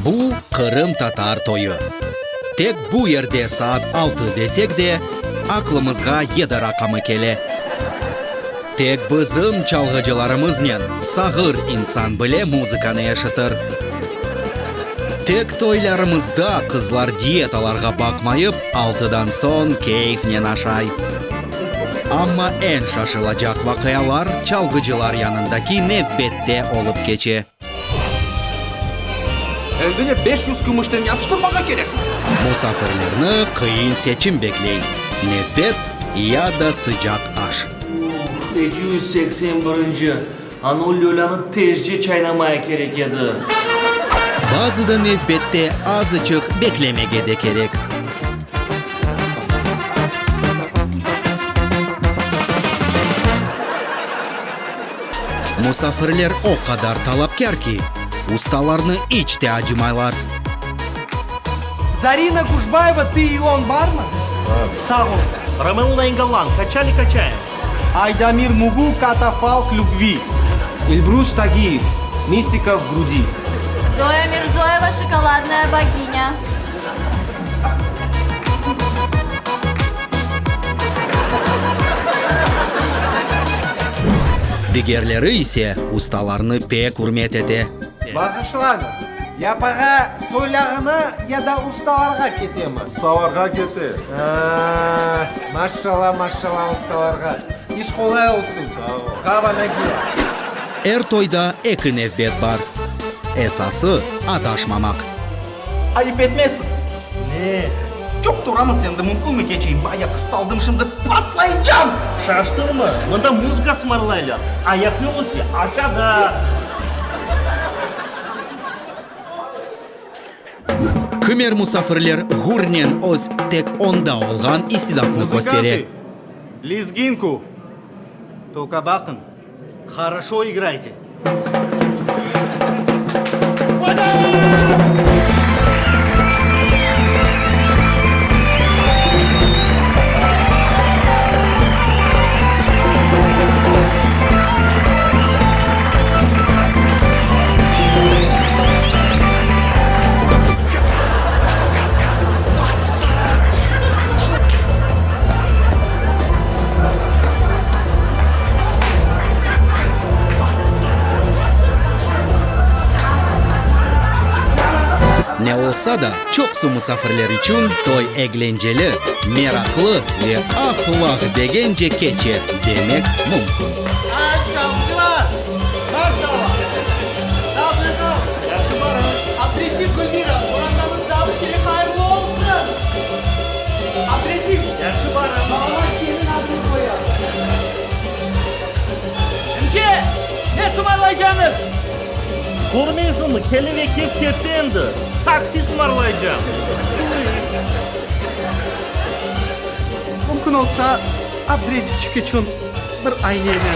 Bu qırımtatar toyu. Tek bu yerde saat altı desek de, aqlımızğa yedi raqamı kele. Tek bizim çalğıcılarımıznen sağır insan bile muzıkanı eşitir. Tek toylarımızda qızlar diyetalarğa baqmayıp, altıdan soñ keyfnen aşay. Amma eñ şaşılacaq vaqialar çalğıcılar yanındaki nevbette olıp keçe. Endi ne 500 kümüşten yapıştırmağa kerekmi? Musafirlerni qıyın seçim bekley, nevbet ya da sıcaq aş. 280 birinci. Anı o lölânı tezce çaynamaya kerek edi. Bazıda nevbette azıçıq beklemege de kerek. Musafirler o qadar talapkâr ki, ustalarnı iç te acımaylar. Zarina Kuşbayeva Ты и он barmı? Sağ oluñız. Romeo Nainggolan, Kaçali kaçayım. Aydamir Mugu Katafalk любви. Elbrus Tagiyev, Mistika v grudi. Zoya Mirzoyeva Şokoladnaya boginya. Digerleri ise ustalarnı pek ürmet ete. Bağışlañız, yapağa soylağına ya da ustalarğa ketemi? Ustalarğa kete. A-a, maşşala, maşşala ustalarğa. İş qolay olsun. Sağ ol. Hava Nagiya. Er toyda eki nevbet bar. Esası, adaşmamaq. Ayıp etmezsiz. Ne? Çoq turamız endi, mümkünmi keçeyim? Baya qıstaldım, şimdi patlaycam! Şaştıñmı? Mında muzıka sımarlaylar, ayaqyol ise aşağıda. Kimer musafirler ğurnen öz tek onda olğan istidatnı köstere. Muzıkantı, lezginku! Tolko baqıñ, horoşo igrayte! Ne olsa da, çoqusı musafirler içün toy eglenceli, meraqlı ve ah-vah degence keçe, demek mümkün. Çalğıcılar! Maşallah! Sağlıqla! Yahşı barıñ! Abdretif Gülmira, qorantañız daa bir kere hayırlı olsun! Abdretif! Yahşı barıñ! Babama seniñ adıñnı qoyam. Emce, ne sımarlaycañız? Körmeysiñmi, kele ve kep ketti endi. Taksi sımarlaycam. Mümkün olsa, Abdretifçik içün bir ayneni.